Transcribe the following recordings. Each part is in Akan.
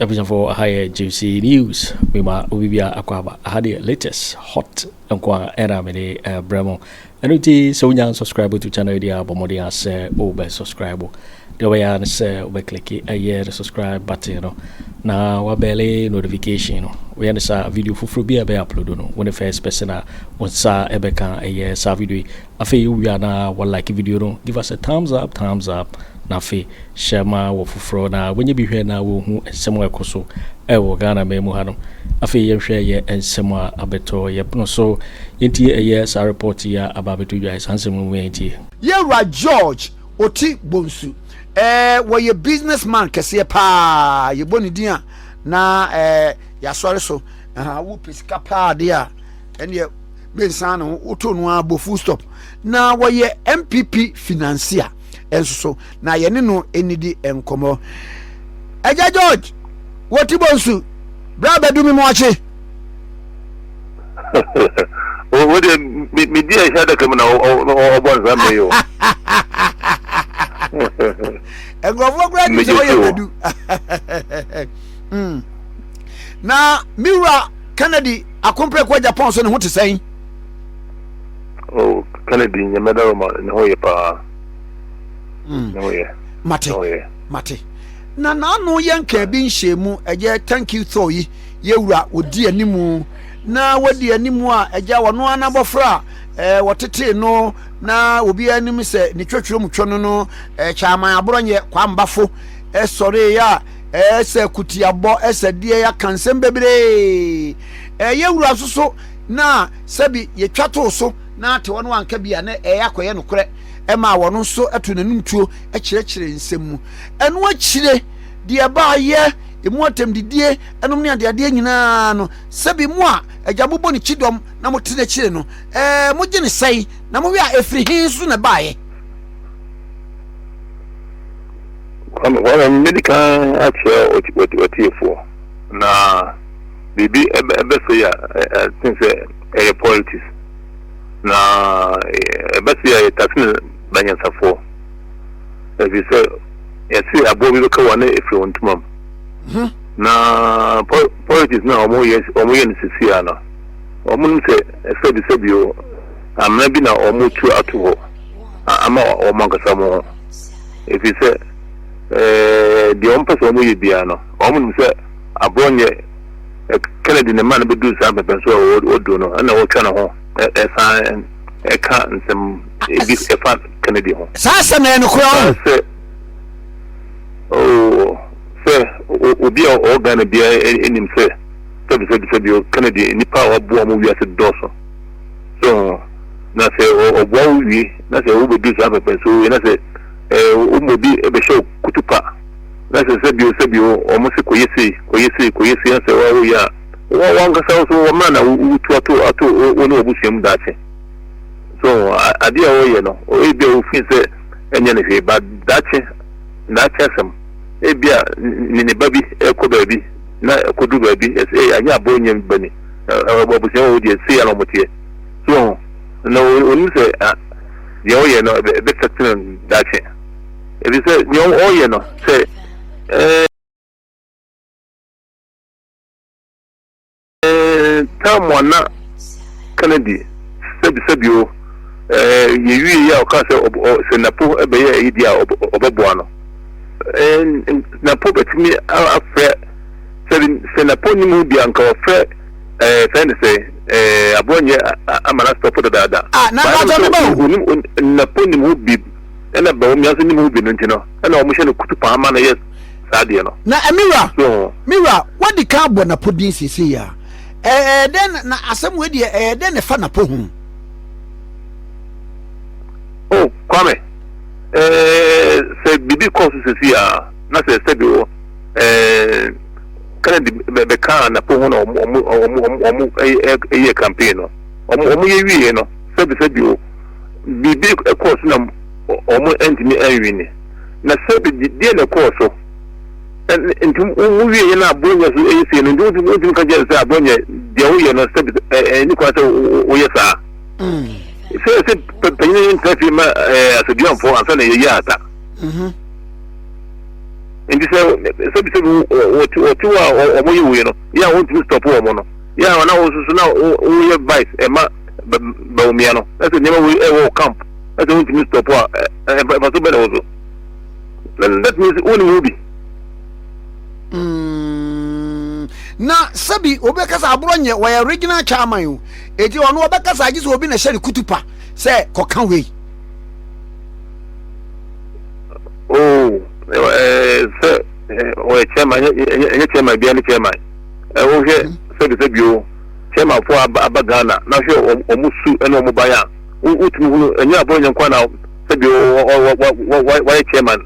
Abusuafoɔ, aha yɛ JC News. Mema obi bia akɔ aba. Aha deɛ latest hot nko a ɛna mede brɛ mo. Ɛno nti sɛ wonya subscribe to channel yi deɛ a, bɔ mmɔden a sɛ wobɛ subscribe. Deɛ wobɛyɛ ne sɛ wobɛclick ɛyɛ the subscribe button no na wabell notification no. Woyɛ ne saa, video foforɔ bi a ɛbɛyɛ upload no, wo ne first person a wo nsa ɛbɛka ɛyɛ saa video yi. Afei wowie a na like video no, give us a thumbs up, thumbs up, na afei hyɛ ma wɔ foforɔ na wɔnyɛ bi hwɛ na wɔhu nsɛm a ɛkɔ so ɛwɔ Ghana man mu ha no. Afei yɛhwɛ yɛ nsɛm a abɛtɔ yɛpono so. Yɛntie ɛyɛ saa report yi a aba abɛtɔ dwa. Saa nsɛm mu yɛntie. Yɛwura George Oti Bonsu, wɔyɛ businessman kɛseɛ paa. Yɛbɔ ne din a na yɛasɔre so. Wopɛ sika paa deɛ a, ɛneɛ mensan ne ho woto no a bɔ full stop. Na wɔyɛ NPP financier ɛnso so, na yɛne no ɛnidi nkɔmmɔ. Ɛgya George Wɔti Bonsu, bra bɛdu mi mu akye. Wo de mi di ɛhyɛ adaka mu na ɔbɔ nsa mɛ yi o. Nkurɔfoɔ koraa nim sɛ wɔyɛ badu na me wura Kennedy Akompreko Japan so ne ho te sɛn? Oh, Kennedy nyɛmɛda ma ne ho yɛ paa, ne ho yɛ. Mate, mate. Na n'ano yɛ nkaa bi nhyɛ mu. Ɛyɛ thank you tour yi, yɛwura wɔdi animu na wɔdi animu a, ɛgya wɔno ara n'abɔfra a wɔtetee no na obiara anim sɛ ne twɛtwerɛ mu twɛ no, Kyaman Aborɔnyɛ Kwambafo ɛsɔre a ɛsɛ kutiabɔ ɛsɛ deɛ yɛaka nsɛm bebree. Yɛwura nso so na sɛbi yɛtwa too so na ate wɔn wanka bi a na ɛyɛ akɔyɛ nokorɛ ɛma wɔn nso ɛto n'anum tuo kyerɛkyerɛ nsɛm mu. Ɛno akyire deɛ ɛbaayɛ emu atɛmdidie ɛnom ne adeadeɛ nyinaa no, sɛbi mu a agya mobɔ ne kyidɔm na mote n'akyire no, mogye ne sɛe na mohwɛ a ɛfiri he nso na ɛbaayɛ? Kwame, mmedi kan akyerɛ wɔtiefoɔ na biribi ɛbɛsɛ yi a ɛten sɛ ɛyɛ politics na ɛbɛsɛ yi a yɛtase no banyansafoɔ, ɛfiri sɛ yɛse aboɔ bi bɛka wɔn ne ɛfiri wɔn ntoma mu. Na politics na wɔn yɛ no sisi a no, wɔn nim sɛ sɛbi sɛbi o, amena bi na wɔn tu ato hɔ ama wɔn ankasa wɔn ho, ɛfiri sɛ deɛ wɔn pɛ sɛ wɔn yɛ biara no, wɔn nim sɛ Aborɔnyɛ Kennedy ne mma no bɛduru saa mpɛmpɛn so a wɔduru no, ɛna wɔtwa ne ho ɛsan ɛka nsɛm ebi ɛfa Kennedy ho. Saa asɛm na yɛ nokorɛ o? Sɛ oo, sɛ obi a ɔwɔ Ghana biara anim sɛ sɛbi sɛbi sɛbi o, Kennedy nipa a waboa mo wiase dɔɔso so, na sɛ ɔboa wo wie na sɛ wobɛduru saa mpɛmpɛn so wie na sɛ wɔn obi bɛhyɛ wo kutupa na sɛ sɛbi o sɛbi o, wɔn se kɔyɛ sei, kɔyɛ sei, kɔyɛ sei, na sɛ wɔyɛ a, wɔn ankasa nso wɔn mmerɛ na wotu ato wɔn ne wɔn abusua mu daakye so. Adeɛ a wɔyɛ no, ebi a wofin sɛ ɛnyɛ no hwee ba, daakye daakye asɛm, ebi a ne ba bi ɛkɔ baabi na ɛkɔduru baabi ɛsɛ ɛyɛ anyɛ aboɔ nyɛ ba ni abusua wɔ deɛ sei a na wɔn teɛ so, na onim sɛ deɛ ɔyɛ no ɛbɛfɛte no daakye, ebi sɛ deɛ ɔyɛ no sɛ tam a na Kennedy sɛbi sɛbi o, yɛwie yi a ɔka sɛ sɛ Napo bɛyɛ ɛyi deɛ a, ɔbɛboa no. Napo bɛtumi afrɛ sɛbi sɛ Napo nim ho bi a, nka ɔfrɛ fɛn de sɛ Aborɔnyɛ ama na stop dadaada. Ah, na onim Napo nim ho bi, ɛna Bawumia nso nim ho bi no, nti no ɛna wɔn hyɛ no kutu paa ama no yɛ saa deɛ no. Na mira mira, wadi kan bɔ Napo din siesie yi a, ɛɛ dɛn na asɛm wei deɛ, ɛyɛ dɛn na ɛfa Napo ho? Oh, Kwame, sɛ biribi kɔ so sisi a na sɛ sɛbi o, Kennedy bɛka Napo ho na ɔmo ɛyɛ campaign no, ɔmo yɛ wie no, sɛbi sɛbi o, biribi kɔɔ so na ɔmo ntumi ɛnwin. Na sɛbi deɛ na ɛkɔɔ so nti mo wie yɛ na Aborɔnyɛ so ɛyɛ sie no nti wontumi ka kyerɛ sɛ Aborɔnyɛ deɛ woyɛ no, sɛbi, ɛni kwan sɛ woyɛ saa. Sɛ panyin no ntena fie ma asaduamfoɔ ansa na yɛyɛ ata. Nti sɛ sɛbisɛbi wɔte wɔte hɔ a wɔyɛ wei no, yɛ a wɔntumi stop wɔn no, yɛ a na wo nso so na woyɛ vice ɛma Bawumia no, na sɛ nneɛma wei ɛwɔ wo camp na sɛ wontumi stop a, mfaso bɛ na wɔ so. That means wonim ho bi. Na sɛbi obɛkasa aborɔ nyɛ wɔyɛ regional chairman o, eti ɔno ɔbɛkasa agye sɛ obi na ɛhyɛ ne kutupa sɛ kɔka wei. Oh, eh, sɛ ɔyɛ chairman, ɛnyɛ chairman biara ne chairman. Wohwɛ sɛbi sɛbi o, chairman fo aba Ghana na hwɛ wɔn su ne wɔn ban a, wotumi hunu ɛnyɛ aborɔ nyɛ nkwa na sɛbi wɔyɛ chairman.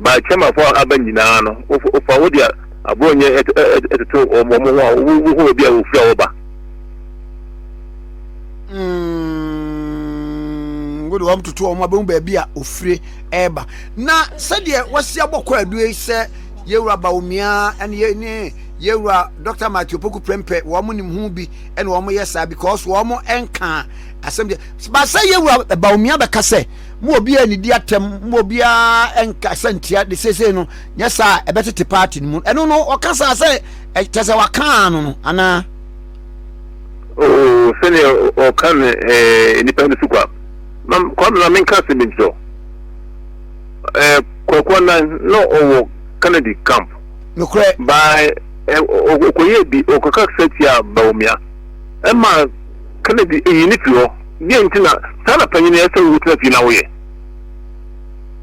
Ba chairman fo aba nyinaa no, wofa wo deɛ aborɔ nyɛ ɛtoto wɔn ho a, wohu baabi a wɔfiri a wɔba. Wode wɔn toto wɔn abɛhu baabi a ofire ɛreba. Na sɛdeɛ wɔasi abɔ kwaadu yi sɛ yɛwura Bawumia ne yɛ ne yɛwura Dr. Matthew Opoku Prempeh wɔn nim ho bi ɛna wɔn yɛ saa because wɔn nka asɛm deɛ ba sɛ yɛwura Bawumia bɛka sɛ mo obiara nidi atɛm mo obiara nka sɛ ntia de seesei no nyɛ saa ɛbɛtete party no mu ɛno no ɔka saa sɛ kyɛ sɛ waka no no anaa. Oo, sɛdeɛ ɔka no ɛɛ nnipa no so kwa. Ma Kwame ma menka asɛm bi nkyerɛ wo. Ɛɛ Kwaku Anan na ɔwɔ Kennedy camp. Nokorɛ. By ɛ ɔkɔyɛ bi ɔkɔka kasa tia Bawumia. Ɛma Kennedy eyi ne firi hɔ. Deɛ nti na saa na panyin ɛsɛ wotena fie na woyɛ.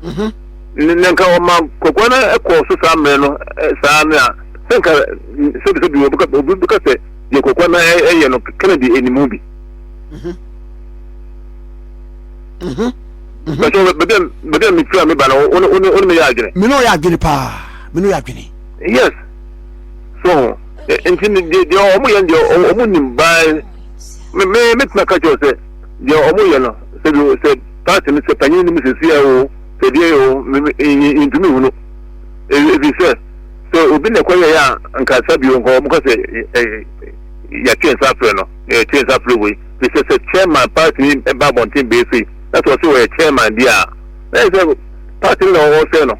Mhm. Na nka ɔma Kwaku Anan ɛkɔɔ so saa mmerɛ no saa no a sɛ nka sɛbisɛbi obi bɛka sɛ deɛ Kwaku Anan ɛyɛ no Kennedy anim ho bi. Bɛsɛ baabi a baabi a mefiri a meba no wo ne wo ne wo ne meyɛ adwene. Me ne ɔyɛ adwene paa me ne ɔyɛ adwene. Yes so nti ne deɛ deɛ wɔn yɛ no deɛ wɔn nim baa me me metuma ka kyerɛ sɛ deɛ wɔn yɛ no sɛ bi sɛ paati no sɛ panyin no mu sɛ si o sɛ deɛ o me me ntumi hunu efi sɛ sɛ obi na ɛkɔ yɛ yɛ a nka sa bio nka wɔn ka sɛ yɛatwe nsa afrɛ no yɛatwe nsa afrɛ wei. Te sɛ sɛ chairman party ni ba abɔnten bɛyɛ sei na sɛ ɔsɛ ɔyɛ chairman bi a na yɛ sɛ party no na ɔsɛ no.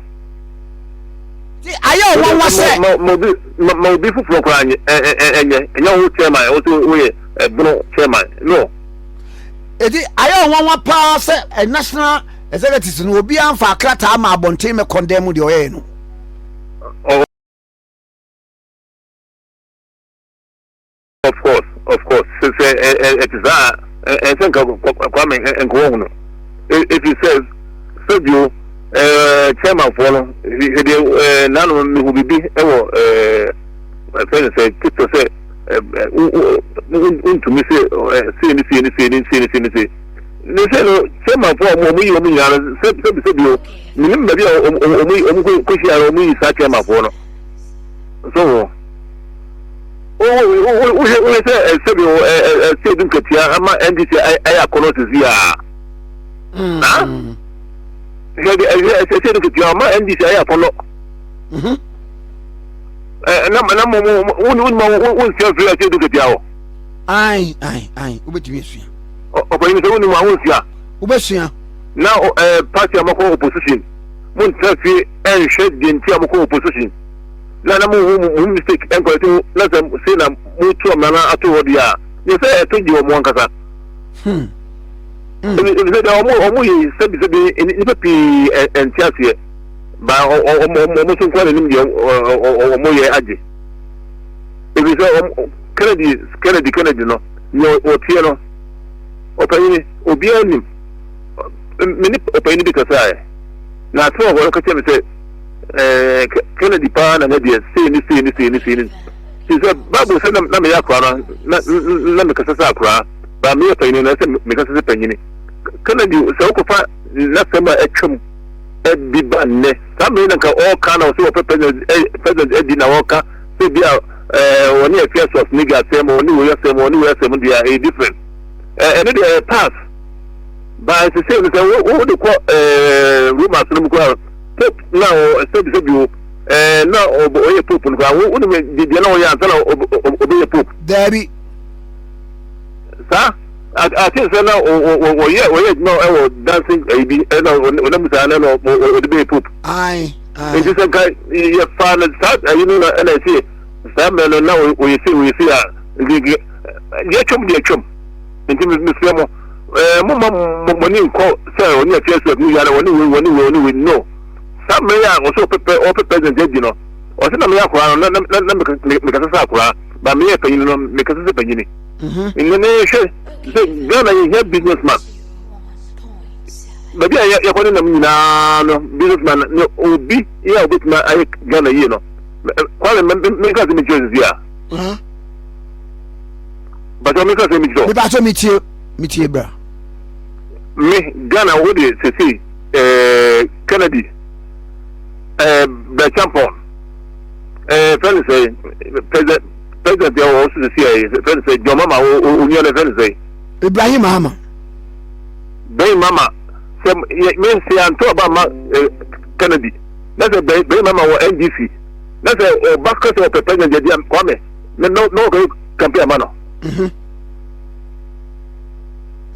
Ti ayɛ ɔnwanwa sɛ. Ma ma obi ma obi foforɔ koraa nyɛ ɛnyɛ ɛnyɛ wo chairman ɔsɛ woyɛ ɛbono chairman no. Eti ayɛ ɔnwanwa paa sɛ national executives no obiara nfa krataa ma abɔnten mɛ condemn deɛ ɔyɛɛ no. Of course, of course. Sɛ sɛ ɛte saa a, ɛnsɛ nka Kwame nka wɔn no. Efi sɛ sɛbio ɛɛ chairmanfoɔ no hwɛ deɛ ɛɛ nanom mehu bibi ɛwɔ ɛɛ ɛfɛ no sɛ tiktok sɛ ɛɛ wontumi sɛ ɛɛ sei ne sei ne sei ne sei ne sei ne sei. Ne sɛ no chairmanfoɔ a wɔn yi wɔn nyinaa no sɛ sɛbi sɛbio menim baabi a wɔn wɔn wɔn kɔhyia no wɔn yi saa chairmanfoɔ no. So wɔ. Wohwɛ wohwɛ sɛ sɛbi ɛsɛ edu nkatia ama NDC ayɛ akɔnɔ sisi a. Na hwɛ de ɛhwɛ ɛsɛ edu nkatia ama NDC ayɛ akɔnɔ. Na na mo mo wo wo ma wo wo nsua firi ɛsɛ edu nkatia hɔ. Ayi ayi ayi wobɛtumi asua. Ɔpanyin sɛ wonim a wonsua. Wobɛsua. Na ɛɛ party a mokɔ opposition mo ntena fie ɛnhwɛ deɛ nti a mokɔ opposition. na na mo hu mo mistake nkɔlɛte ho na sɛ sei na mo tu amena no ato hɔ deɛ a yɛ sɛ ɛto gye wɔn ankasa. Hmm. Hmm. Ebi sɛ deɛ wɔn wɔn yɛ sɛbi sɛbi nnipa pii ɛnte aseɛ ba wɔn wɔn wɔn nso nkwa n'anim deɛ wɔn yɛ agye. Ebi sɛ wɔn Kennedy Kennedy Kennedy no nea ɔteɛ no ɔpanyin obiara nim me ne ɔpanyin bi kasaeɛ na asɛm a wɔn ka kyerɛ me sɛ. ɛɛ Kennedy paa na ne deɛ sei ne sei ne sei ne sei ne ti sɛ Bible sɛ na meyɛ akora no na na mekasa sɛ akora ba meyɛ panyini na sɛ mekasa sɛ panyini Kennedy sɛ wokɔfa n'asɛm a atwam bi ba nnɛ saa mmere na nka ɔreka na ɔsɛ wɔpɛ president president adi na ɔreka sɛ bi a ɛɛ wɔne Afia Schwarzenegger asɛm wɔne wei asɛm wɔne wei asɛm deɛ ɛyɛ different ɛno deɛ ɛyɛ pass ba sese no sɛ wode kɔ ɛɛ Romans no mu koraa Pope na sɛbi sɛbi o ɛɛ na ɔyɛ pope no koraa wo wonim deɛ na ɔyɛ ansa na ɔbɛyɛ pope. Daabi. Saa ate sɛ na ɔyɛ ɔyɛ adwuma ɛwɔ dancing ɛyi bi ɛna ɔnam saa na ɔde bɛyɛ pope. Ayi. Nti sɛ nka yɛfaa no saa ayi no na ɛna ɛsɛ saa mmerɛ no na ɔyɛ sei ɔyɛ sei a nti deɛ atwam deɛ atwam. Nti mesrɛ mo ɛɛ momma mo ani nkɔ sɛ ɔne afia so ɛmu yare ɔne wei ɔne wei ɔne wei no. Saa mmerɛ yi a ɔsɛ ɔpɛ ɔpɛ president adi no ɔsɛ na meyɛ akoraa no na na na mekasa sɛ akoraa ba meyɛ panyin no mekasa sɛ panyini. Nnɛ ne hwɛ sɛ Ghana yɛhia business man. Baabi a yɛkɔ ne nam nyinaa no businessman ne obi yɛ a obetumi ayɛ Ghana yie no. Kwame menka sɛ mekyerɛ sisi a. Bàtɛ menka sɛ mekyerɛ. Mepatɔ metie metie bra. Me Ghana wo de sisi ɛɛ Kennedy ɛɛ Bɛchampɔn ɛɛ fɛn sɛ president president yɛ wɔ so sisi ɛɛ fɛn sɛ John Mama onua no fɛn sɛ. Ibrahim Mahama. Bɛn mama sɛ yɛ me sɛ yɛanto aba ma eh, Kennedy na sɛ bɛn bɛn mama wɔ NDC na sɛ ɔba ka sɛ ɔpɛ president yɛ deɛ Kwame na na na ɔkɔyɛ campaign ama no. Mhm.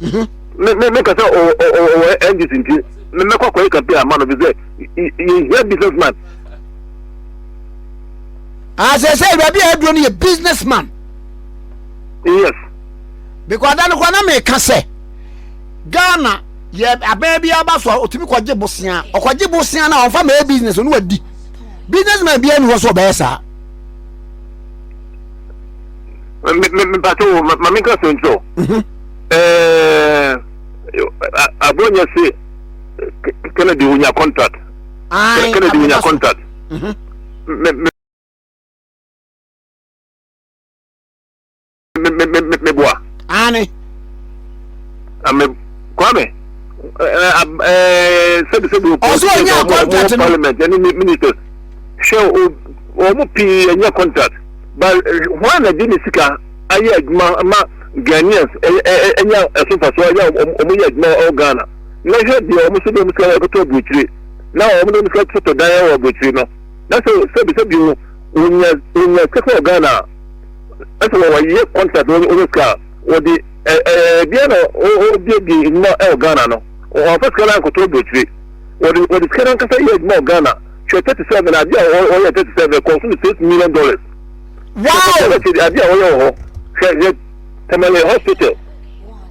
Mhm. Me me me ka sɛ ɔwɔ ɔwɔ NDC nti me mɛkɔ akɔyɛ campaign ama no fi sɛ yɛhia businessman. Ah, sɛ sɛ baabi a aduro no yɛ businessman. Yes. Because ada no koraa na meka sɛ Ghana yɛ abɛn bi aba so a otumi kɔgye bosea ɔkɔgye bosea na ɔnfa mɛyɛ business ɔno wadi business man biara ni hɔ so ɔbɛyɛ saa. Mpatɛ wo ma menka sɛ nkyerɛ wo mhm. Abronye se Kennedy wonya contract Kennedy wonya contract mhm. Me me me me boa. Aane. Ame Kwame. Ɛɛ sɛbi sɛbi o. Ɔsɛ ɔnyɛ contract no. Parliament ɛne ministers hwɛ o wɔn pii ɛnyɛ contract but wɔn na de ne sika ayɛ adwuma ma Ghanaians ɛnya ɛso nfaso ɛnya wɔn yɛ adwuma wɔ Ghana na hwɛ deɛ wɔn so de wɔn sika ɛkɔtɔ aburokyire na wɔn de wɔn sika totɔ dan wɔ aburokyire no na sɛ sɛbi sɛbi o wɔnya wɔnya sika wɔ Ghana a. Ɛsɛ wɔ wɔyɛ contract wɔn wɔn sika a wɔde ɛɛ deɛ na wɔbiebie nnwuma ɛwɔ Ghana no wɔn afa sika no ankoto aburokyire wɔde wɔde sika no ankasa yɛ adwuma wɔ Ghana hwɛ 37 adeɛ a wɔyɛ 37 kɔnso $6 million. Wow! Adeɛ a wɔyɛ wɔ hɔ hwɛ hwɛ Tamale hospital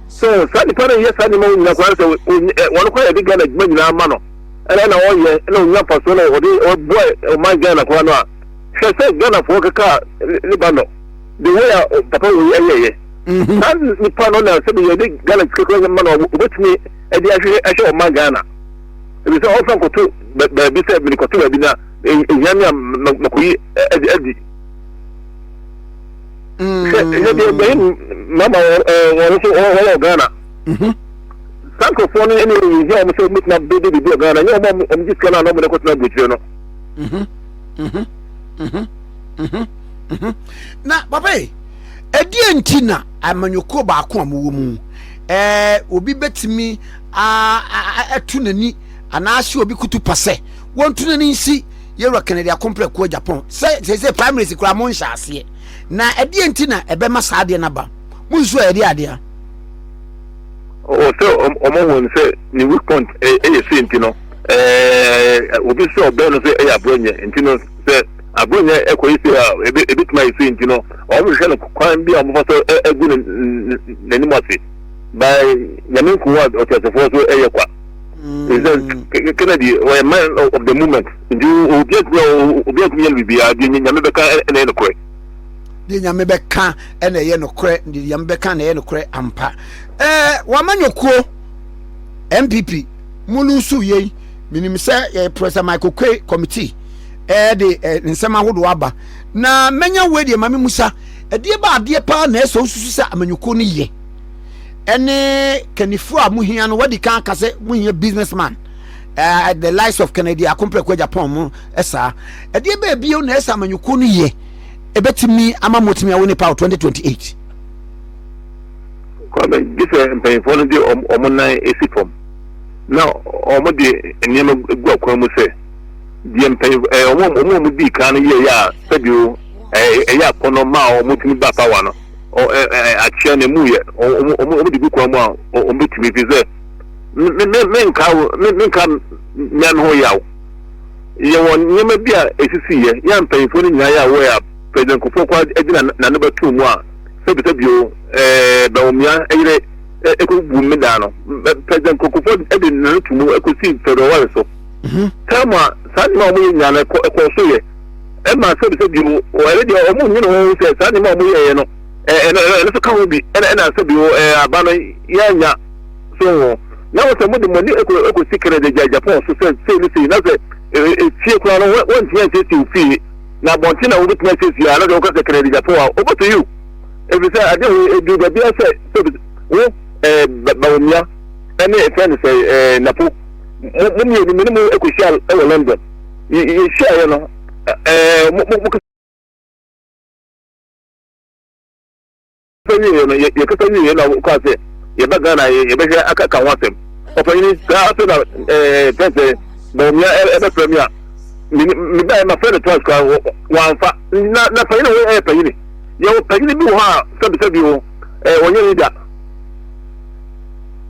so saa nipa no yɛ saa nneɛma wɔn nyinaa koraa sɛ wɔn koraa yɛde Ghana adwuma nyinaa ma no ɛna ɛna ɔyɛ ɛna onya mfasoɔ na ɔde ɔboa ɔman Ghana koraa no a. Hwɛ sɛ Ghanafoɔ keka ne ba no the way a papa wei ɛyɛyɛ. Mhm. Saa nipa no na sɛbi yɛde Ghana sika kura ma no obetumi ɛde ahwehwɛ ɛhwɛ ɔman Ghana. Ebi sɛ ɔfa nkoto baabi sɛ mede kɔto baabi na ehia mi a makɔyi ɛde adi. Hwɛ ɛnyɛ deɛ bɛyi mama wɔn nso wɔwɔ Ghana. Mhm. Saa nkurɔfoɔ no ɛne ehia wɔn sɛ wɔbɛtumi abɛde biribi wɔ Ghana nyɛ wɔn a wɔn gye sika no a na wɔn de kɔtena aburokyire no. Mhm. Mhm, mhm, mhm, mhm. Na papa yi, ɛdeɛ nti na amanyɔkuo baako a mowɔ mu ɛɛ obi bɛtumi atu n'ani anaasɛ obi kutu pa sɛ wɔntu n'ani nsi yɛwura Kennedy Akompreko Japan sɛ sɛ sɛ primaries koraa mo nhyɛ aseɛ na ɛdeɛ nti na ɛbɛma saa adeɛ no aba mo nsu a yɛde adeɛ a. Ɔwɔ sɛ ɔmo wɔn sɛ ne weak point ɛyɛ sei nti no ɛɛ obi sɛ ɔbɛn no sɛ ɛyɛ aborɔnyɛ nti no sɛ aborɔnyɛ ɛkɔyɛ sei a ebe ebetumi ayɛ sei nti no wɔn hwehwɛ no kwan bi a wɔn fa so ɛgu ne n'anim ase by nyame nko a ɔteasefoɔ so ɛyɛ kwa. Sɛ Kennedy ɔyɛ man of the moment nti obi atumi obi atumi yɛ no biribiara deɛ nyame bɛka ɛna ɛyɛ nokorɛ. Deɛ nyame bɛka ɛna ɛyɛ nokorɛ deɛ nyame bɛka na ɛyɛ nokorɛ ampa. Ɛɛ wamanyɔkuo NPP. Mo lusu yei menim sɛ yɛ Professor Michael Quay committee ɛde eh, nsɛm ahodoɔ aba na mɛnya wei deɛ ma me musa ɛdeɛ ba adeɛ paa na ɛsɛ osusu sɛ amanyɔkuo no yɛ ɛne kanifoɔ a mohia no wadi kan aka sɛ mohia businessman uh, the likes of Kennedy Akompreko Japan mo ɛsaa ɛdeɛ bɛɛ bio na ɛsɛ amanyɔkuo no yɛ ɛbɛtumi ama motumi awo nipa wɔ 2028 Kwame, gye sɛ mpanyinfoɔ no de wɔn nan si fam na wɔde nneɛma gu akwan mu sɛ deɛ mpanyinfoɔ ɛɛ wɔn a wɔn a wɔdii kan no yɛeɛ a sɛdeɛ ɛɛ ɛyɛ akɔnɔ maa wɔtumi ba power no ɔ ɛ ɛ akyea na emu yɛ wɔn wɔn wɔde gu kwan mu a wɔn bɛtumi fi sɛ me me me nka me me nka mmea no ho yaw. Yɛwɔ nneɛma bi a esisiiɛ, yɛ a mpanyinfoɔ no nyinaa yɛ aware a President Kufuor koraa gyina n'ano bɛtoo mu a sɛbisɛbi o, ɛɛ Bawumia yere ɛkɔgu me dan no. President Kufuor de n'ano to mu ɛkɔsii Fred Oware so. Time a saa nneɛma a wɔyɛ nyinaa no ɛkɔ ɛkɔɔ so yɛ. Ɛma sɛbisɛbi o, ɛno deɛ wɔn nnwene ho sɛ saa nneɛma a wɔyɛeɛ no ɛno ɛno nso ka ho bi ɛna ɛna sɛbi o ɛɛ aba no yɛanya. So ho, na wɔ sɛ mode mo ani kɔsi Canada gya Japan so sɛ sei ne sei, na sɛ efie koraa no wɔntumi ansiesie wo fie, na abɔnten na wobɛtumi asiesie a, na sɛ woka sɛ Canada Japan a, wobɛto yiw. Ɛfiri sɛ adeɛ wei ɛduru baabi a sɛ sɛ wo ɛɛ Bawumia ɛne ɛfrɛ no sɛ ɛɛ Napo mo mo mmienu me ne mo kɔhyia wɔ London yɛhyiaeɛ no ɛɛ mo mo Yɛkasa wieɛ no, yɛkasa wieɛ na ɔkaa sɛ yɛba Ghana yɛbɛhwɛ aka ka ho asɛm. Ɔpanyini saa afei na ɛɛ fɛn sɛ Bawumia ɛbɛfrɛ mi a me me baeɛ ma frɛ no twice koraa wɔamfa. Na na panyini wɔ ɛyɛ panyini. Yɛwɔ panyini bi wɔ hɔ a sɛbi sɛbi o ɛɛ ɔnyɛ leader.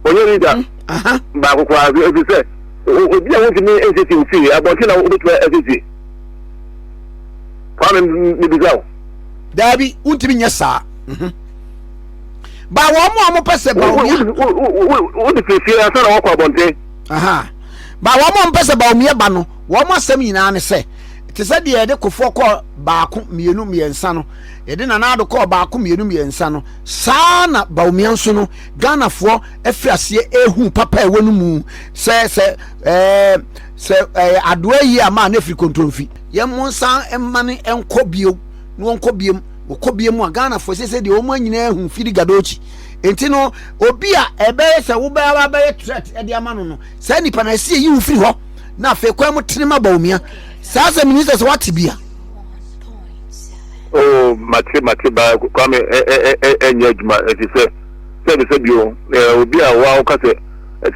Ɔnyɛ leader baako koraa ɛfiri sɛ obi a wontumi nsiesie wo fie abɔnten na wobɛtumi asiesie. Kwame mebisa wo. Daabi, wontumi nyɛ saa. Mhm. Ba wɔn a wɔpɛ sɛ Bawumia. Wode firi fie ansa na wɔkɔ abɔnten. Ba wɔn a wɔpɛ sɛ Bawumia ba no, wɔn asɛm nyinaa ne sɛ, te sɛ deɛ yɛde Kofoɔ kɔɔ baako mmienu mmiɛnsa no, yɛde Nana Addo kɔɔ baako mmienu mmiɛnsa no, saa na Bawumia nso no, Ghanafoɔ afiri aseɛ ehu papa ɛwɔ no mu sɛ sɛ ɛɛ sɛ ɛɛ adoa yi a maa no afiri kontromfi. Yɛn mo nsan mma no nkɔ bio na wɔnkɔ biom wɔkɔ biom a Ghanafoɔ sɛ sɛ deɛ wɔn nyinaa hu firi Gadochi nti no obi a ɛbɛyɛ sɛ wobɛba bɛyɛ threat ɛde ama no no saa nipa na ɛsi eyi wo firi hɔ na afei kwan mu tene ma Bawumia saa sɛ minister sɛ wate bi a. Oh, mate mate ba Kwame ɛnyɛ adwuma ɛti sɛ sɛbi sɛbi o obi a wa woka sɛ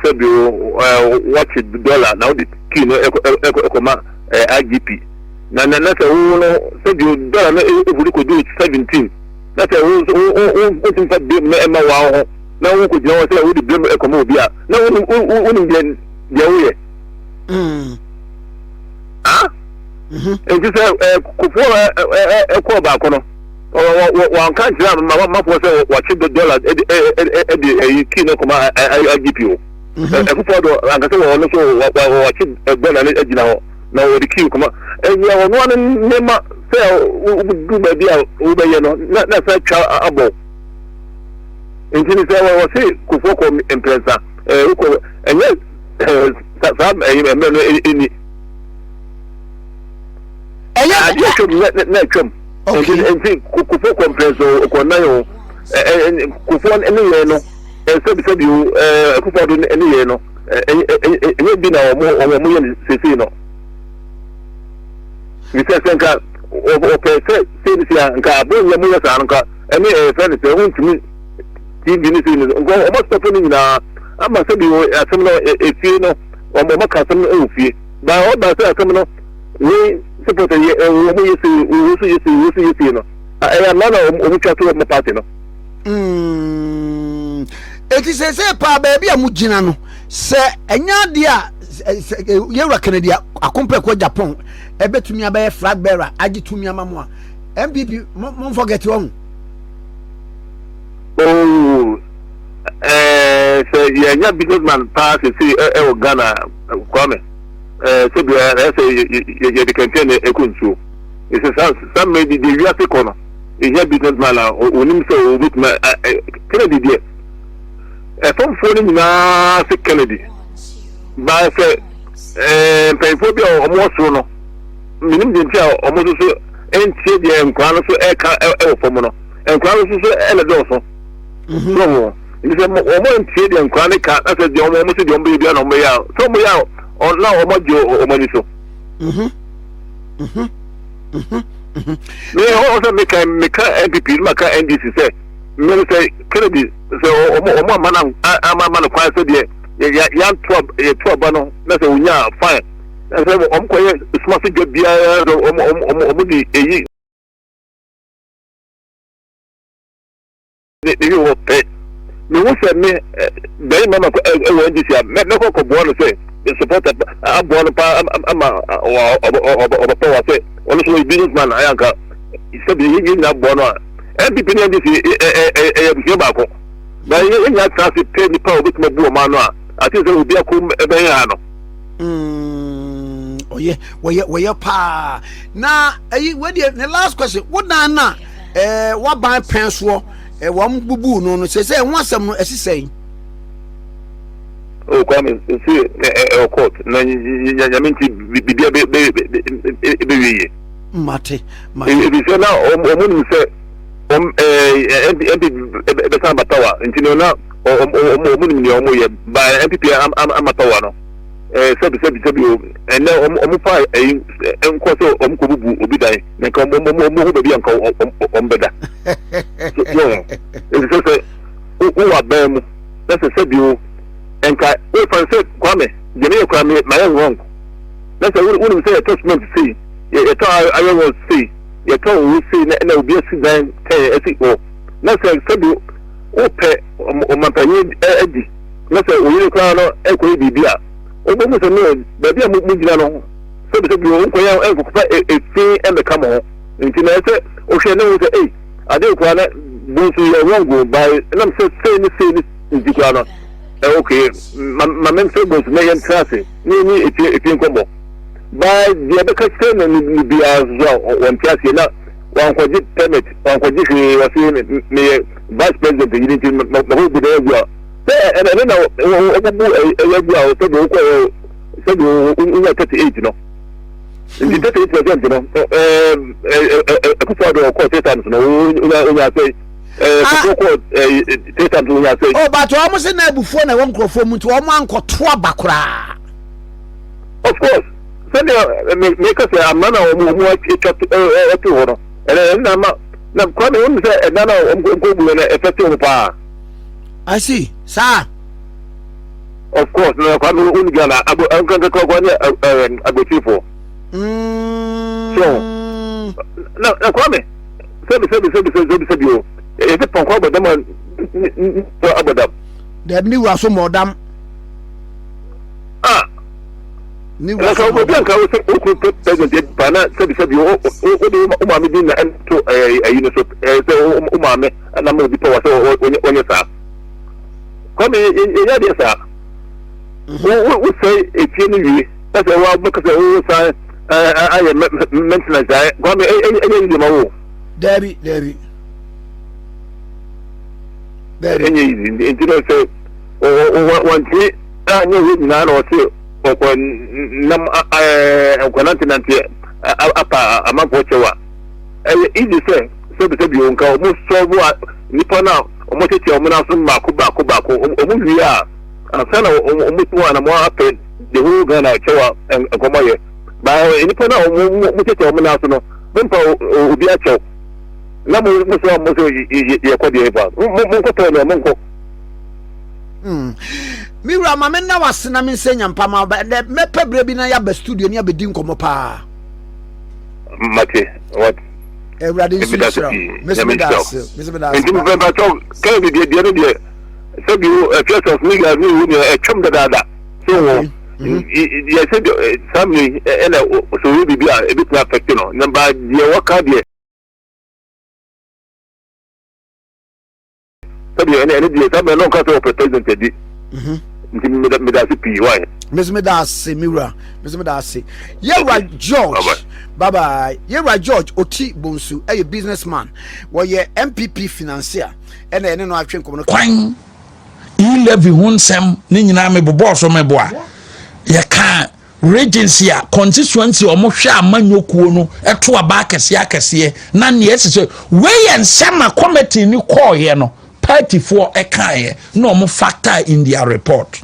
sɛbi o wakye dɔla na wode kii no ɛkɔma IGP na na na sɛ wo no sɛbi o dɔla no ehuri kodu 17 na sɛ wo wo wo wontumi fa blame no ɛma wɔn ho na wo kɔgyina hɔ sɛ wode blame ɛkɔma obi a na wonim wonim deɛ deɛ woyɛ. Mm. Ah? Mm-hmm. Nti sɛ kofoɔ ɛkɔɔ baako no wɔanka nkyerɛ amafoɔ sɛ wɔakye dɔla ɛde ɛyi kii no kɔma IGP o. Ɛfoforɔ do ankasa wɔ ɔno so wɔakye dɔla no agyina hɔ na wɔde kii kɔma ɛyɛ ɔno ano nneɛma sɛ wodu baabi a wobɛyɛ no na na sɛ twa abɔ nti ne sɛ wɔse kofoɔ kɔ mprɛnsa wokɔ ɛnyɛ saa mmerɛ no ɛni ɛyɛ adeɛ atwam na atwam nti nti kofoɔ kɔ mprɛnsa o kɔ nan o kofoɔ ne yɛn no sɛbi sɛbi o ɛkofoɔ do ne yɛn no ɛnyɛ bi na wɔn wɔn yɛ no seesei no bisɛ sɛ nka ɔpɛ sɛ sei ne sei a nka abere nyɛ mo yɛ saa no nka ɛne ɛfɛ ne sɛ wontumi tv ne sei ne nka wɔn asɔfo no nyinaa ama sɛbi asɛm no efie no wɔn wɔn aka asɛm no ɛwɔ fie ba ɔba sɛ asɛm no wei supporter yɛ wɔn yɛ sei wɔn nso yɛ sei wɔn nso yɛ sei no ɛyɛ ama na wɔn twa to wɔn party no. Mm. Eti sese paa baabi a mo gyina no sɛ ɛnyɛ adeɛ a yɛwura Kennedy akompɛkɔ Japan ɛbɛtumi abɛyɛ flag bearer agye tumi ama mo a MPP mo mo forget wɔn. Oh, eh, sɛ yɛnya businessman paa sese ɛwɔ Ghana Kwame eh, sɛ bia ɛsɛ yɛde kɛntɛn na ɛkɔ nsuo ɛsɛ saa saa mmerɛ bi deɛ wiase kɔ no Ehia business man a onim sɛ obetumi Kennedy deɛ ɛfamfoɔ no nyinaa se Kennedy baa sɛ ɛɛ mpanyinfoɔ bi a wɔn wɔ soro no menim deɛ nti a wɔn nso so ntie deɛ nkwadaa no so ɛka ɛwɔ fam no nkwadaa no nso so ɛna dɔɔso mhm. so wɔn nti sɛ wɔn ntie deɛ nkwadaa no ka na sɛ deɛ wɔn wɔn sɛ deɛ wɔn bɛyɛ bi a na wɔn bɛyɛ a sɛ wɔn yɛ a na wɔn agye wɔn ani so. Mhm. Mhm. Me hɔ sɛ meka meka NPP no maka NDC sɛ mmɛn sɛ Kennedy sɛ ɔmo ɔmo ama na ama ama no kwan sɛ deɛ yɛ yɛanto yɛto aba no na sɛ onya fine na sɛ ɔmo kɔyɛ suma so dwa biara sɛ ɔmo ɔmo ɔmo de eyi ne ne hɔ pɛ mehu sɛ me barima ma ɛwɔ NDC a mɛkɔ kɔboa no sɛ supporter aboa no paa ama ɔbɛpɛ wa sɛ ɔno nso ɔyɛ business man ayɛ anka sɛbi yɛn nyinaa boa no a NPP ne NDC ɛyɛ abusua baako na yɛn nyinaa tena ase pɛ nipa a obetumi abu ɔman no a ate sɛ obi akom ɛbɛn ha no. Ɔyɛ wɔyɛ wɔyɛ paa na ɛyi wɔdeɛ ne last question wodan na ɛɛ waban pɛn soɔ ɛɛ wɔn bubu no no sɛ sɛ ɛho asɛm no ɛsi sɛn. O Kwame nsi ɛwɔ court na nyame nti bibia bɛ bɛ bɛ wie yie. Mate mate. Ebi sɛ na wɔn nim sɛ wɔn ɛɛ NPP bɛsan aba power nti no na wɔn wɔn nim nea wɔn yɛ ba NPP ama power no ɛɛ sɛbi sɛbi sɛbi o ɛnɛ wɔn wɔn fa ɛyi nkɔ sɛ wɔn kɔ bubu obi dan na nka wɔn wɔn wɔn ho baabi a nka wɔn wɔn bɛda so wɔn ebi sɛ sɛ wowɔ abɛn mu na sɛ sɛbi o nka wofa no sɛ Kwame deɛ meyɛ koraa me mayɛ wrong na sɛ wonim sɛ yɛtɔ cement sei yɛtɔ iron rod sei yɛtɔ owo sei na na obi asi dan tɛn asi hɔ na sɛ sɛbi wopɛ ɔmampanyin adi na sɛ oyere koraa no ɛkɔyɛ biribi a wobɛhu sɛ no baabi a mogyina no sɛbi sɛbi wonkɔyɛ ɛnkɔkɔfa efi ɛmmɛka mo ho nti na ɛsɛ wohwɛ ne ho sɛ ei ade koraa na bonsu yɛ wrong o by nam sɛ sei ne sei ne nti koraa no ɛ okay ma ma memfrɛ bonsu na yɛntena ase ne yɛni efie efie nkɔmmɔ by deɛ ɛbɛka kyerɛ no no biara nso a wɔnte aseɛ na wankɔgye permit wankɔgye hwee wɔse meyɛ vice president yiri nti makɔ bu dan agu a sɛ ɛno na wɔbubu ɛyɛ agu a sɛdeɛ wokɔ sɛdeɛ wonya 38 no nti 38% no Akufo Addo ɔkɔɔ three times no wonya wonya sɛ ɛɛ kɔkɔɔ ɛɛ three times wonya sɛ. o but wɔn sɛ na abufuo na ɛwɔ nkurɔfoɔ mu nti wɔn ankɔto aba koraa. Of course sɛdeɛ me meka sɛ amena na wɔn wɔn atwa ɛto hɔ no ɛnna ɛnna ama na kwame wɔn sɛ ɛdan na wɔn nkɔ bu no ɛfɛ te wɔn paa. I see saa. Of course na kwame wɔn Ghana abo nkankan ne ɛɛ agotifoɔ. So na na kwame sɛbi sɛbi sɛbi sɛbi sɛbi o yɛsɛ pɔnkɔ abɔdam a ne abɔdam. Dɛbi ne wura so mɔdam. Ah. Ne wura so mɔdam. Obi anka wo sɛ okuru pɛ president pa na sɛbi sɛbi o o de wo maame din na ɛnto ɛɛ ɛyi no so ɛɛ sɛ wo maame na ma obi pɛ wa sɛ wɔnyɛ saa. Kwame yɛnyɛ adeɛ saa. Wo wo sɛ efie no wie na sɛ wa bɛka sɛ wo san ayɛ maintenance ayɛ Kwame ɛnyɛ easy ma wo. Dabi dabi. Dabi. Ɛnyɛ easy nti no sɛ wɔntumi anyɛ wei nyinaa na ɔse ɔkɔ nam nkɔnantenante apa amanfoɔ kyɛw a ɛyɛ easy sɛ sɛbisɛbi o nka ɔmo sɔlvo a nipa no a ɔmo tete ɔmo nan so mmaako baako baako ɔmo wie a ansa na ɔmo tu anamɔ apɛ the whole Ghana kyɛw a nkɔmɔ yɛ baa nipa no a ɔmo ɔmo tete ɔmo nan so no mo mpa obi akyɛw na mo mo sɛ mo sɛ yɛkɔ deɛ fa mo mo nkɔtɔ no mo nkɔ. Me wura ma me nna wase na me nsɛ nyampa ma ɔbɛ dɛ mɛpɛ berɛ bi na yɛaba studio ne abɛdi nkɔmmɔ paa. Mate what? Awurade nso nhyira wo. Mese meda ase. Mese meda ase. Nti mpɛmpɛtɔ kɛlɛ de deɛ deɛ no deɛ sɛbi o ɛfɛ sɛ ɔsumi ga ne wo deɛ ɛtwam dadaada so wɔ yɛ sɛ saa mmiri ɛna sɛ oyɛ biribi a ebitumi afɛte no na ba deɛ wɔka deɛ. Sɛdeɛ ɛne ɛne deɛ saa bɛn na ɔka sɛ ɔpɛ president adi. Mhm. Nti meda meda ase pii why. Mesi meda ase me wura mesi meda ase. Yɛwura George bye bye yɛwura George Oti Bonsu ɛyɛ business man wɔyɛ NPP financier ɛna ɛne no atwe nkɔmɔ no. Kwan e-levy ho nsɛm ne nyinaa mebobɔɔ so meboa yɛkaa Regency a constituency a wɔhwɛ amanyɔkuo no to aba akɛseɛ akɛseɛ na nea ɛsɛ sɛ wei yɛ nsɛm a committee no kɔɔeɛ no partyfoɔ ɛkaeɛ na wɔn factor in their report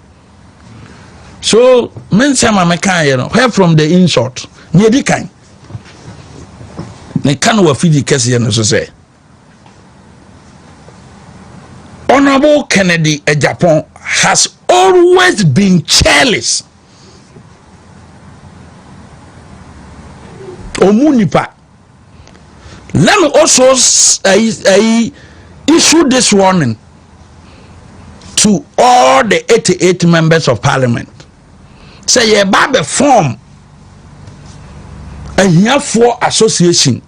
so me nsɛm a mekaeɛ no where from the insult nea ɛdi kan meka no wɔ afidie kɛseɛ no so sɛ Honorable Kennedy Agyapong has always been careless. Omu nipa. Let me also uh, issue this warning to all the 88 members of parliament. sɛ yɛba abɛ form ahiafoɔ association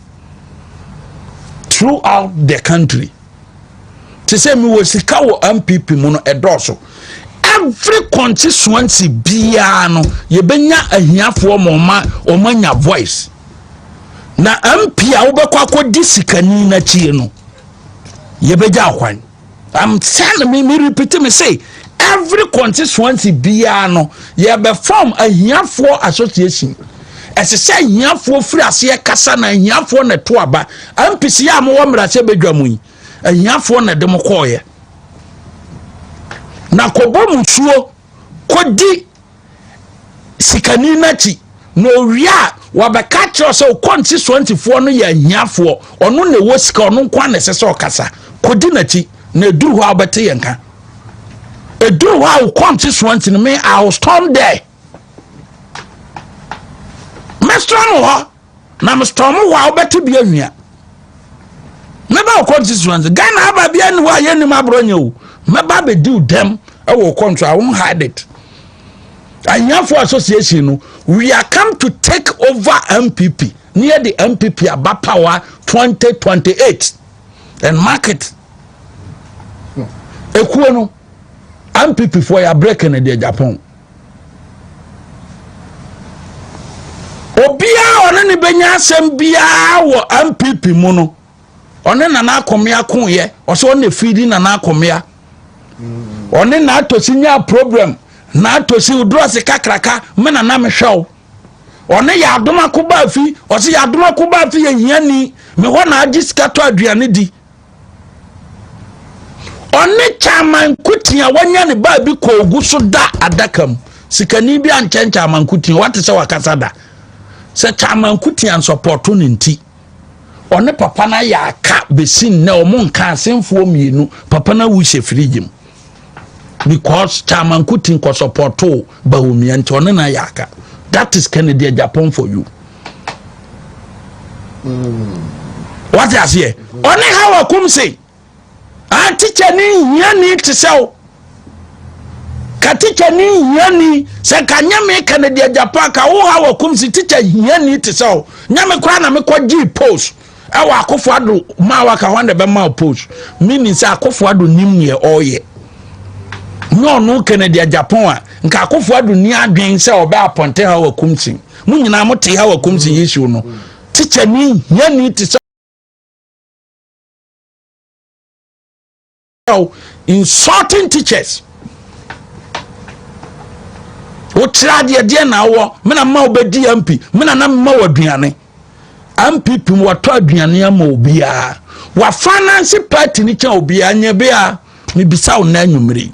throughout the country. Te sɛ mewɔ sika wɔ NPP mu no, ɛdɔɔso. Every constituency biara no, yɛbɛnya ahiafoɔ ma ɔma anya voice. Na MP a wobɛkɔ akɔdi sikani n'akyie no, yɛbɛgya akwan. I'm telling me repeat me say, every constituency biara no, yɛbɛ form ahiafoɔ association. Ɛsɛ sɛ ahiafoɔ firi aseɛ kasa, na ahiafoɔ na ɛto aba. MPs a mowɔ mmarahyɛ badwa mu yi, ahiafoɔ na ɛde mo kɔɔyɛ na kɔbɔ musuo kɔdi sikani n'akyi, na owie a, wabɛka kyerɛ sɛ constituencyfoɔ no yɛ ahiafoɔ, ɔno na ɛwɔ sika, ɔno nko na ɛsɛ sɛ ɔkasa. Kɔdi n'akyi na eduru hɔ a, wobɛte yɛn ka. Eduru hɔ a, wo constituency no, me, I will storm there. Mɛstorm hɔ na mestorm hɔ a, wobɛte bi ahwia. Mɛba wo constituency. Ghana aba bia ni hɔ a yɛnim aborɔ nyɛ o. Mɛba abɛdi wo dɛm ɛwɔ wo country. I won't hide it. Ahiafoɔ association no, we are come to take over NPP near the NPP aba power 2028 and market ekuo no. NPP foɔ yɛ break no deɛ, Japan obiara ɔne ne bɛnya asɛm biara wɔ NPP mu no, ɔne Nana Akɔmea koyɛ, ɔsɛ ɔne fidi Nana Akɔmea, ɔne n'atosi nya problem, n'atosi odurɔsi kakraka me nana mehwɛ wo. Ɔne yɛ adom akoba afi, ɔsɛ yɛ adom akoba afi yɛ hiani, me hɔ na agye sika tɔ aduane di. Ɔne Chairman Kuti a wanya ne baabi kɔ ogu so da adaka mu, sikani bi ankyɛn Chairman Kuti, wate sɛ wakasa da sɛ Chairman Kuti ansɔpɔto ne nti ɔne papa no ayɛ aka bɛsi nnɛ. Ɔmo nka asɛmfoɔ mmienu, papa no awu hyɛ firigye mu because Chairman Kuti nkɔsɔpɔto Bawumia nti ɔne no ayɛ aka. That is Kennedy Agyapong for you. Wate aseɛ? Ɔne Hawa Koomson a tikya ne hiani te sɛ wo ka tikya ne hiani sɛ ka nyɛ me Kennedy Agyapong ka wo Hawa Koomson tikya hiani te sɛ wo nyɛ me koraa na mekɔ gyee post ɛwɔ Akofo Ado maa waka hɔ na ɛbɛma wo post, meaning sɛ Akofo Ado nim neɛ ɔreyɛ. Nyɛ ɔno Kennedy Agyapong a, nka Akofo Ado ni adwen sɛ ɔbɛ appoint Hawa Koomson. Mo nyinaa mo te Hawa Koomson issue no, tikya ni hiani te sɛ insulting teachers. Wokyerɛ adeɛ deɛ na awɔ mena ma wobɛdi MP, mena na mma wɔ aduane. NPP mu watɔ aduane ama obiara, wafinance party ni kyɛn obiara. Nyɛ bia mebisa wo nna anwummere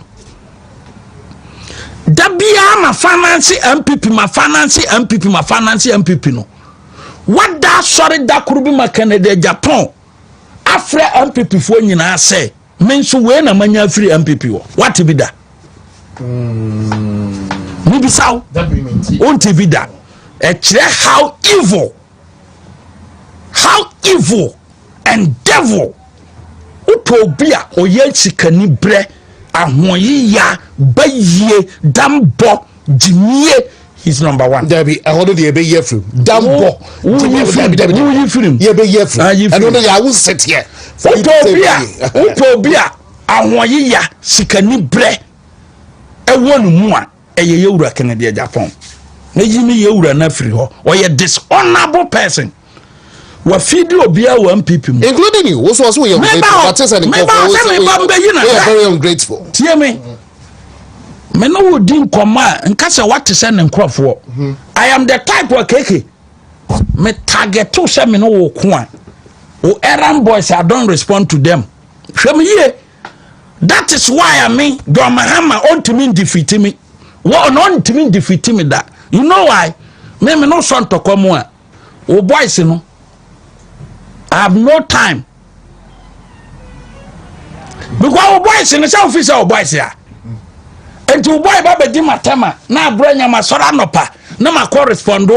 da biara, ma finance NPP, ma finance NPP, ma finance NPP no, wada asɔre da koro bi ma Kennedy Agyapong afrɛ NPP foɔ nyinaa sɛ me nso wei na manya afiri NPP wɔ. Wate bi da? Mebisa wo, wonte bi da? Ɛkyerɛ how evil and devil wotɔ. Obi a ɔyɛ sikani berɛ ahoɔyeya bayie dambɔ gyimie, he's number one. Dabi, ɛhɔ no deɛ, yɛbɛyi afirim dambɔ. Woyi firim, woyi firim. Yɛbɛyi afirim. Ɛno no yɛ awo sɛteɛ. Wotɔ obi a ahoɔyeya sikani berɛ ɛwɔ ne mu a, ɛyɛ yɛwura Kennedy Agyapong. Na yi ne yɛwura no afiri hɔ, ɔyɛ dishonourable person. Wafidi obiara wɔ NPP mu. Including you. Woso ɔso yɛ ungrateful. Wate sɛ ne nkɔfo sɛ meba mbɛyi na woyɛ very ungrateful. Tie me ne wo di nkɔmmɔ a, nka sɛ wate sɛ ne nkurɔfoɔ. I am the type of keke me target sɛ me ne wo ko a, wo errand boys, I don't respond to them. Hwɛ me yie. That is why I mean, John Mahama ɔntumi ndefeat me. Wɔ ɔno ɔntumi ndefeat me da. You know why? Me no sɔ ntɔkwa mu a, wo boys no, I have no time because wo boys no sɛ wofi sɛ wo boys a, nti wo boy ba bɛdi matam a, na aborɔ nya ma sɔrɔ anɔpa na makɔ respond.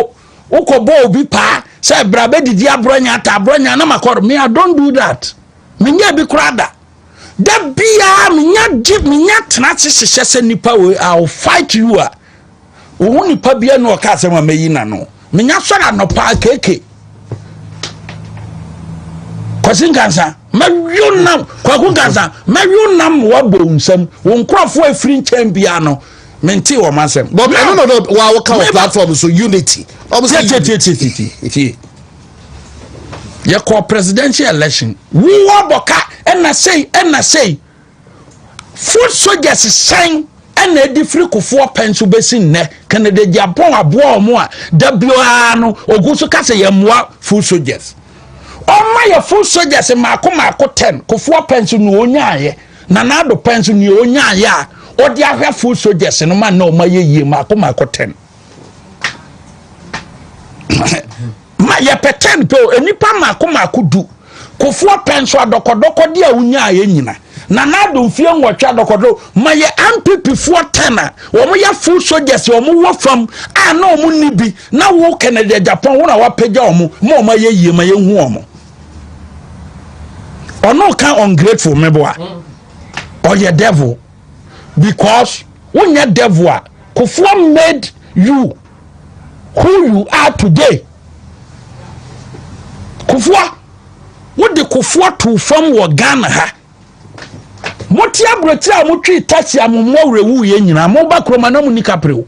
Wokɔ bɔ obi paa sɛ bra bɛdidi aborɔ nya ata aborɔ nya na makɔ. Me, I don't do that. Menyɛ bi koraa da. Da biara menya gye menya tena ase hyehyɛ sɛ nipa wei, I will fight you a. Wo ho nipa bia na ɔka asɛm a mɛyi n'ano. Menya sɔre anɔpa keke. Kwasi Nkansa, mɛwe nam. Kwaku Nkansa, mɛwe nam wabɔ nsam. Wo nkurɔfoɔ afiri nkyɛn bia no, mente wɔn asɛm. But ɛno na no wa wɔka wɔ platform so unity. Ɔmo sɛ unity. Tie tie tie tie. Yɛkɔ presidential election. Wo abɔ ka ɛna sei ɛna sei. Foot soldiers sɛn ɛna edi firi Kufuor pɛn so bɛsi nnɛ? Kennedy Agyapong aboa wɔn a da biara no ogu so kasa yɛ mmoa foot soldiers. Ɔma yɛ foot soldiers mmaako mmaako 10. Kufuor pɛn so nea onyaayɛ, Nana Addo pɛn so nea onyaayɛ a ɔde ahwɛ foot soldiers no ma na ɔma yɛ yie mmaako mmaako 10. Ma yɛpɛ 10 pɛ o, nipa mmaako mmaako 10. Kufuor pɛn so adɔkɔdɔkɔ de a wonyaayɛ nyina, Nana Addo mfie 8 adɔkɔdɔ, ma yɛ NPP foɔ 10 a wɔn yɛ foot soldiers, wɔn wɔ fam a na wɔn ni bi na wo Kennedy Agyapong wo na wapagya wɔn ma wɔn ayɛ yie, ma yɛn hu wɔn. Ɔno ka ungrateful, meboa, ɔyɛ devil, because wonyɛ devil a Kufuor made you who you are today. Kufuor, wode Kufuor to fam wɔ Ghana ha. Mote aburokyire a motwe taxi a mo mmɔ werɛwu yɛ nyinaa, moba kuroma na mo ni kapere o.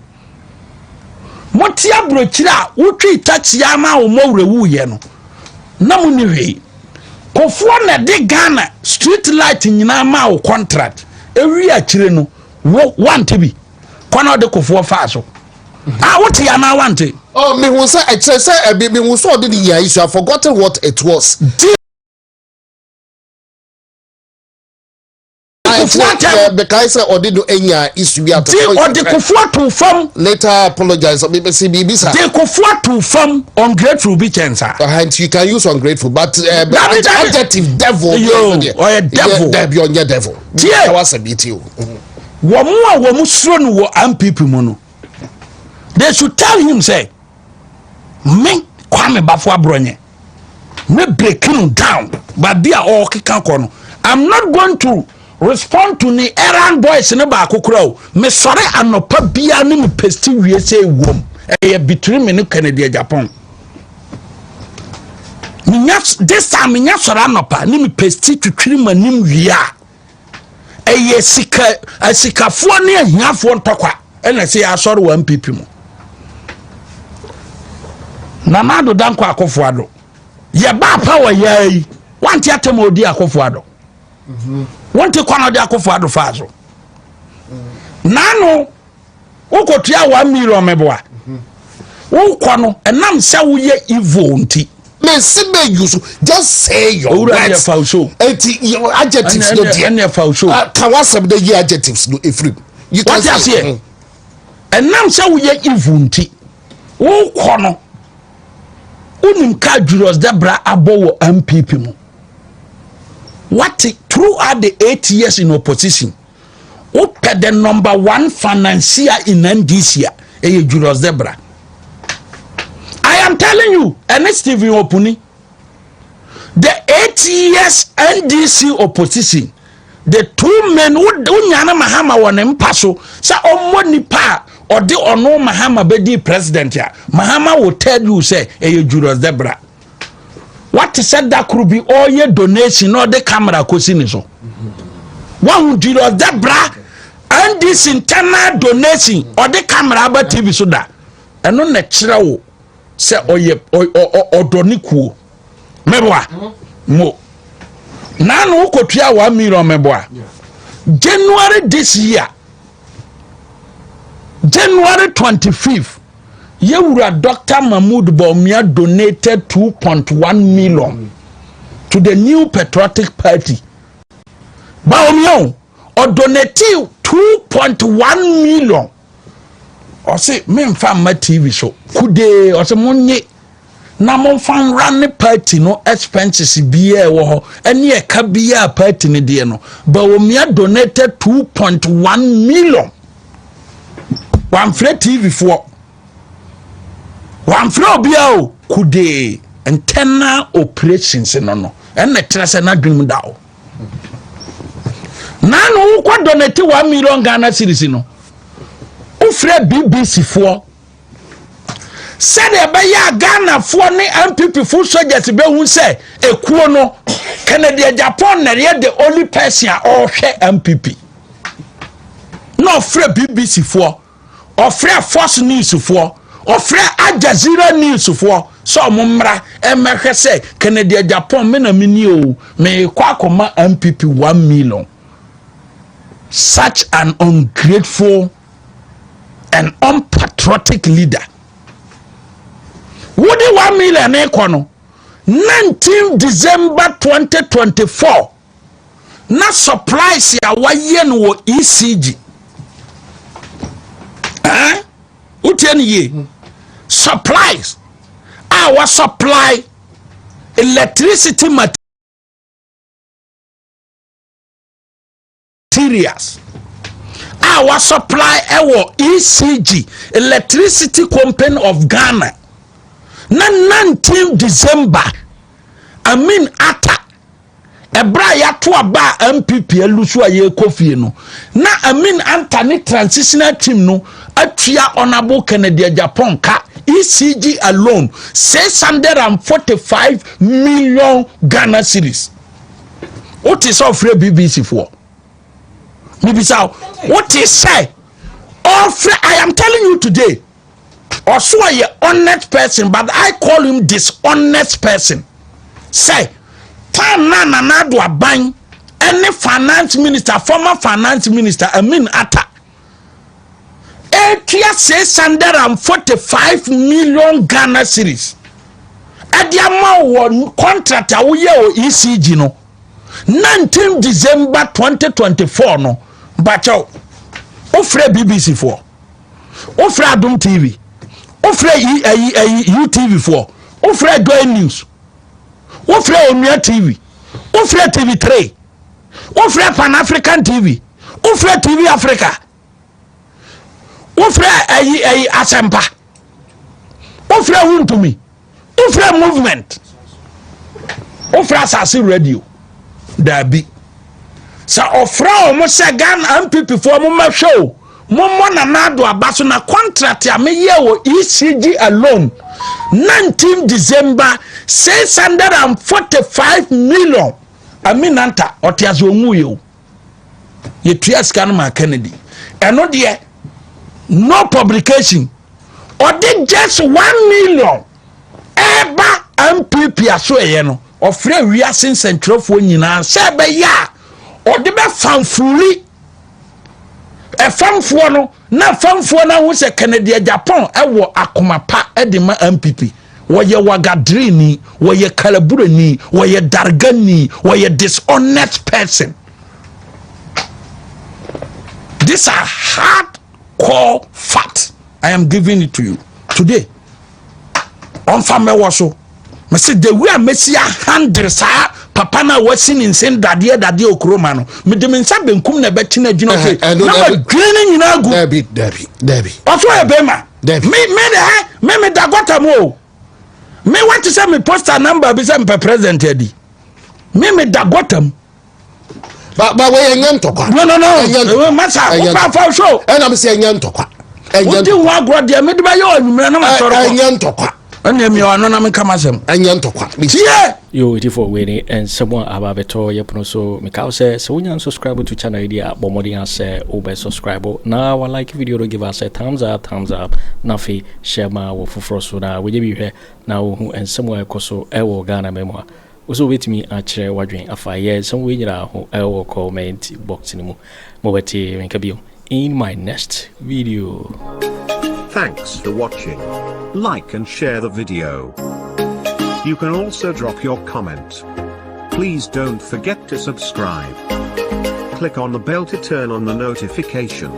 Mote aburokyire a wotwe taxi ama wo mmɔ werɛwu yɛ no na mo ni hwee. Kufuor na de Ghana street light nyinaa ma wo contract. Ewi akyire no wo wante bi kwan a ɔde Kufuor faa so a wote anaa wante? Oh, me hu sɛ ɛkyerɛ sɛ ɛbi me hu sɛ ɔde ne yɛ issue. I forgotten what it was. Di Kufuor atɛm. Bɛkae sɛ ɔde no anya issue bi ato. Di ɔde Kufuor to fam. Later apologize. Me si biribi sa. Di Kufuor to fam, ungrateful bi kyɛn sa. And you can use ungrateful, but Dabi, dabi. adjective devil. Yo, ɔyɛ devil. Dabi, ɔnyɛ devil. Tie. Ka wasɛm bi ti o. Wɔn a wɔn suro no wɔ NPP mu no, they should tell him say me Kwame Bafo Aborɔnyɛ me break him down. Baabi a ɔrekeka kɔ no, I'm not going to respond to ne errand boys ne baako kora o. Me sɔre anɔpa biara ne me paste wie sɛ ewom ɛyɛ between me ne Kennedy Agyapong. Menya this time, menya sɔre anɔpa ne me paste twitwiri ma nim wie a, ɛyɛ sika asikafoɔ ne ahiafoɔ ntɔkwa ɛna sɛ yɛasɔre wɔ NPP mu. Nana Addo Dankwa Akufo Addo yɛba power yɛa yi, wante atɛm a ɔdi Akufo Addo? Wonte kwan a ɔde Akufo Addo faa so? Naano wokɔtua 1 million mɛboa wokɔ no, ɛnam sɛ woyɛ evil nti. Me si me use, just say your Owura words. ne ɛfa wo so. Eti your adjectives no deɛ. Ɛne ɛfa wo so. Ah, ka wasɛm de yi adjectives no efiri mu. You can Wate say. aseɛ? Ɛnam sɛ woyɛ evil nti wokɔ no, wonim ka Julius Debra abɔ wɔ NPP mu. Wate, throughout the 8 years in opposition, wopɛ the number one financier in NDC a, ɛyɛ Julius Debra. I am telling you. Ɛne Stephen Opuni, the 8 years NDC opposition, the two men wonyane Mahama wɔ ne mpa so sɛ ɔmmɔ nipa a ɔde ɔno Mahama bɛdi president a, Mahama will tell you sɛ ɛyɛ Julius Debra. Wate sɛ da koro bi ɔreyɛ donation na ɔde camera kɔsi ne so? Wahu Julius Debra NDC internal donation ɔde camera aba TV so da? Ɛno na kyerɛ wo sɛ ɔyɛ ɔdɔ ne kuo. Mɛboa mo naanu wokɔtua 1 million mɛboa. January this year, January 25th, yɛwura Dr Mahmood Bawumia donated 2.1 million to the New Patriotic Party. Bawumia o, ɔdonate 2.1 million. Ɔse memfa mma TV so kudee. Ɔse monye na momfa nwura ne party no expenses biara ɛwɔ hɔ ɛne ɛka biara party no deɛ no. Bawumia donated 2.1 million. Wamfrɛ TV foɔ, wamfrɛ obiara o, kudee. Internal operations no ɛna kyerɛ sɛ n'adwene mu da o. Naanu wokɔ donate 1 million Ghana cedis no, wo Wofrɛ BBC foɔ sɛdeɛ ɛbɛyɛ a Ghanafoɔ ne NPP foot soldiers bɛhu sɛ ekuo no Kennedy Agyapong na ɛyɛ the only person a ɔrehwɛ NPP. Na ɔfrɛ BBC foɔ, ɔfrɛ Fox News foɔ, ɔfrɛ Al Jazeera News foɔ sɛ ɔmo mmra mmɛhwɛ sɛ Kennedy Agyapong me na me ni o, meekɔ akɔma NPP 1 million. Such an ungrateful and unpatriotic leader. Wode 1 million kɔ no 19 December 2024 na supplies a wayɛ no wɔ ECG, eh? Wotie no yie, supplies a supply electricity materials a wasupply ɛwɔ ECG, Electricity Company of Ghana, na 19 December Amin Ata, ɛberɛ a yɛato aba a NPP alose a yɛrekɔ fie no, na Amin Anta ne transitional team no atua Honourable Kennedy Agyapong ka ECG alone 645 million Ghana cedis. Wote sɛ ɔfrɛ BBC foɔ? Mibisa wo, wote sɛ ɔfrɛ? I am telling you today, ɔso ɔyɛ honest person, but I call him dishonest person. Sɛ time na Nana Addo aban ɛne finance minister, former finance minister Amin Ata etua 645 million Ghana cedis ɛde ama wɔ contract a woyɛ wɔ ECG no 19 December 2024 no, bakyɛw, wofrɛ BBC foɔ, wofrɛ Adom TV, wofrɛ ayi ayi UTV foɔ, wofrɛ Joy News, wofrɛ Onua TV, wofrɛ TV3, wofrɛ Pan African TV, wofrɛ TV Africa, wofrɛ ayi ayi Asɛmpa, wofrɛ Wuntumi, wofrɛ Movement, wofrɛ Asase Radio. Daabi, sɛ ɔfrɛ wɔn sɛ Ghana NPP foɔ mo mɛhwɛ o, mommɔ Nana Addo aba so na contract a meyɛ wɔ ECG alone 19 December 645 million. Aminanta ɔte ase, onwu yɛ o, yɛtua sika no ma Kennedy. Ɛno deɛ, no publication. Ɔde just 1 million ɛba NPP aso ɛyɛ no, ɔfrɛ wiase nsɛntwerɛfoɔ nyinaa sɛ ɛbɛyɛ a ɔde bɛfamfuri ɛfamfoɔ no na famfoɔ no ahu sɛ Kennedy Agyapong ɛwɔ akoma pa ɛde ma NPP. Wɔyɛ wagadireni, wɔyɛ kalaburani, wɔyɛ dargani, wɔyɛ dishonest person. These are hardcore fact I am giving it to you today. Ɔnfa mɛwɔ so mɛsɛ the way a mɛsi ahandle saa papa no a wasi ne nsɛn dadeɛ dadeɛ okuroma no, mede me nsa benkum na ɛbɛkyi no agyina ɔsɛ na madwene no nyinaa gu. Dabi, dabi, dabi. Ɔso yɛ bɛrima. Dabi. Me de hɛ me da gɔta mu o. Me wate sɛ me poster number bi sɛ mpɛ president adi, me da gɔta mu. Ba wɔyɛ nyɛ ntɔkwa. No. Ɛnyɛ ntɔkwa. Masa Ɛnyɛ wopa fa so. Ɛna mi sɛ ɛnyɛ ntɔkwa, ɛnyɛ wodi ho agorɔ deɛ mede bɛyɛ ɔnwummerɛ na masɔre kɔ. Ɛnyɛ ntɔkwa. Ɛnneɛ mmiɛ ɔno na menka masɛm. Ɛnyɛ ntɔkwa. Tie. Yo, ɛtifoɔ, wei ne nsɛm a aba abɛtɔ yɛ pono so. Meka wo sɛ wonya subscribe to channel yi deɛ a, bɔ mmɔden a sɛ wobɛ subscribe na wa like video no, give us a thumbs up, thumbs up, na afei hyɛ ma wɔ foforɔ so na wɔnyɛ bi hwɛ na wohu nsɛm a ɛkɔ so ɛwɔ Ghana ma mu a wo sɛ wobɛtumi akyerɛ w'adwen afa yɛ nsɛm wei nyinaa ho ɛwɔ comment box no mu. Mobɛte menka bio in my next video. Thanks for watching. Like and share the video. You can also drop your comment. Please don't forget to subscribe. Click on the bell to turn on the notification.